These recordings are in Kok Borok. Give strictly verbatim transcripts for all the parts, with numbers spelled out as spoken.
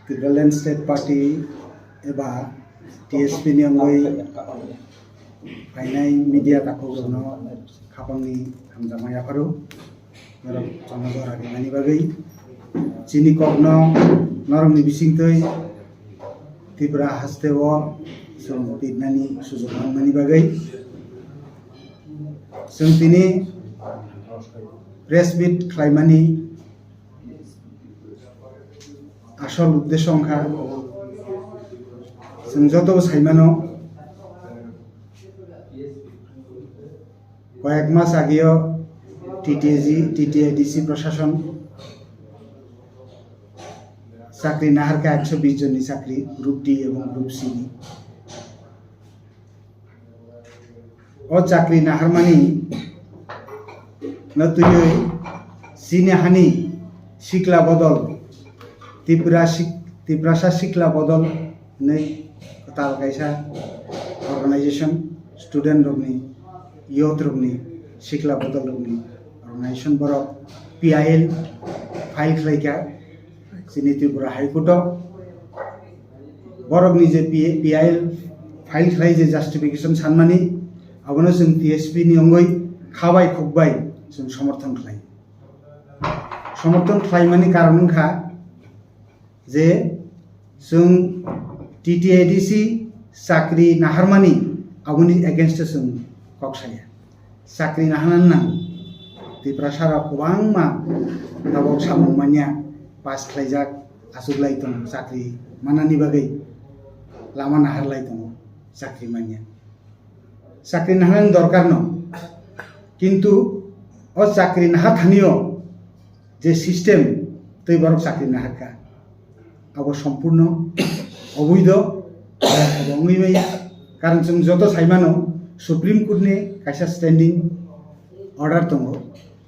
Tipraland State Party eba T S P ni wngwi phainai media takhukrokno khapangni hamjakma yapharo. Norok chwngno jora rinani bagwi, chini kokno norokni bisingtwi Tripura hasteo chwng pirnani sujuk manmani bagwi chwng tini press meet khlaimani asol uddesho wngkha, chwng joto saimano, koyek mas ageo T T A G, T T A D C proshashon chakri naharkha ekso bish jonni chakri Group D ebong Group C ni. O chakri naharmani no twiwi chini hani sikla bodol Tripura sik-, Tiprasa sikla bodol hinwi kwtal kaisa organization, student rokni, youth rokni, sikla bodol rokni organization, borok P I L file khlaikha chini Tripura High Court o. Borokni je P-, P I L file khlai je justification sanmani, abono chwng T S P ni wngwi khabai khukbai chwng somorthon khlai. Somorthon khlaimani karon wngkha je chwng T T A D C chakri naharmani aboni against o chwng kok saya. Chakri naharnani nango. Tiprasa rok kwbangma tabok samung manya pass khlaijak, achuklai tongo chakri manani bagwi lama naharlai tongo chakri manya. Chakri naharnani dorkar no, kintu o chakri nahar thanio je system tei borok chakri naharkha, abo sompurno oboido, abo wngwi maya. Karon chwng joto saimano Supreme Court ni kaisa standing order tongo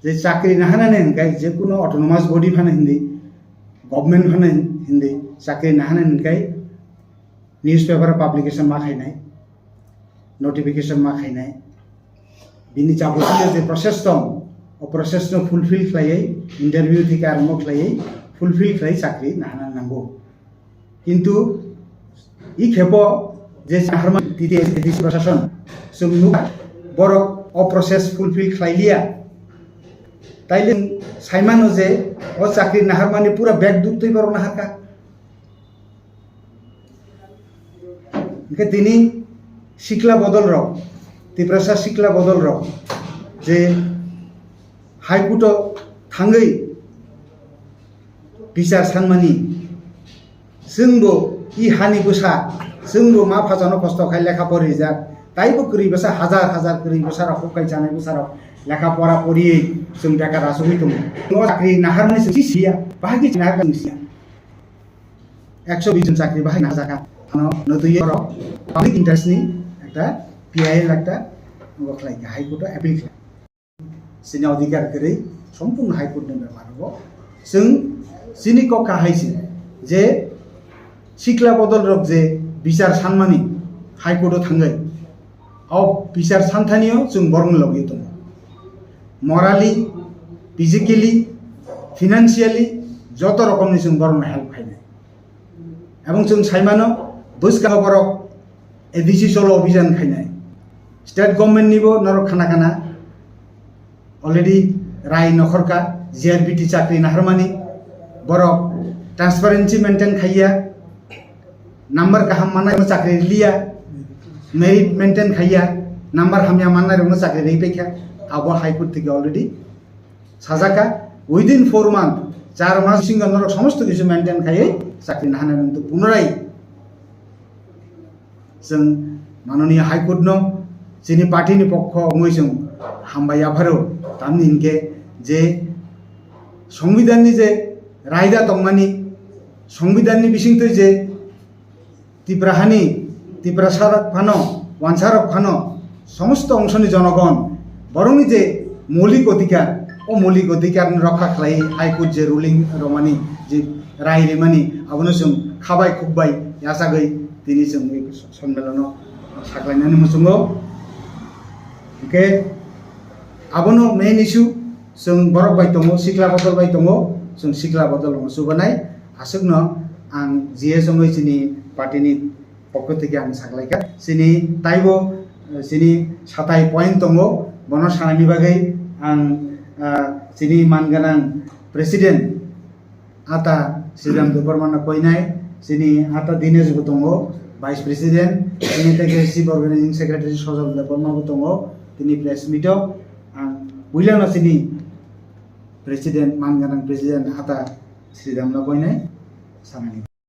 je chakri naharnani hwnkhai jekuno autonomous body phano hindi, government phano hindi chakri naharnani hwnkhai newspaper publication ma khainai, notification ma khainai, bini jabotiyo je process tong, o process no fulfill khlaiwi, interview theke arokno khlaiwi fulfill khlai chakri nahana nango. Kintu i khepo je naharma T T A D C proshashon chwng nuk borok o process fulfill khlai liya, taile saimano je o chakri naharmani pura bag duk twi borok naharkha. Hingke tini sikla bodol rok, Tiprasa sikla bodol rok je High Court o thangwi bichar sanmani, chwngbo i hani bwsa, chwngbo ma phajano kosto khai lekha pori rijak, taibo kwrwi bwsa, hajar hajar kwrwi bwsa rok, huk kai chanai bwsa rok lekha pora poriwi chwng bekar asugwi tongo. O chakri naharmani chwng si siya, bahai khe nahar chwng siya. Ekso bish jon chakri bahai naharjakha. Ano notwi borok public interest ni ekta P I L ekta wngkha khlai kha, High Court o appeal khlai. Chini odhikar kwrwi sompurno High Court ni bepar o. Chwng chini kok kahai se je sikla bodol rok je bichar sanmani High Court o thangwi, o bichar santhanio chwng borokni logi tongo. Morally, physically, financially joto rokomni chwng borokno help khainai. Ebong chwng saimano bwskango borok A D C cholo obhijan khainai. State government nibo norok khana khana already rai nokhorkha, G R B T chakri naharmani borok transparency maintain khaiya, number kaham manai chakri liya, merit maintain khaiya, number hamya manai rokno chakri rwi paikha, abo High Court theke already sajaka, within four month, char mas bisingo norok somosto kisu maintain khaiwi chakri naharnai rwngtwi punorai. Chwng manoniya High Court no chini party ni pokho wngwi chwng hambai yapharo, tamni hinkhe je Songbidan ni je raida tongmani, Songbidan ni bisingtwi je Tipra hani, Tiprasa rok phano, wansa rok phano, somosto ongsoni jonogon, borokni je moulik odhikar, o moulik odhikar ni rokha khlai High Court je ruling romani, je rai rimani, abono chwng khabai khukbai yachagwi tini chwng sonmelono saklainani muchungo. Hingke abono main issue, chwng borok bai tongo, sikla bodol bai tongo, chwng sikla bodol rokno chubanai, aswkno Ang G S wngwi chini party ni pokho theke ang saklaikha. Chini taibo, eh, chini satai point tongo, bono sanani bagwi ang, ah, chini man gwnang president Ata Sridham Debbarma no koinai, chini Ata Dinesh bo tongo, vice president, chini tei chief organizing secretary Sojal Debbarma bo tongo, tini press meet o ang puila no chini president, man gwnang president Ata Sridham no koinai sanani.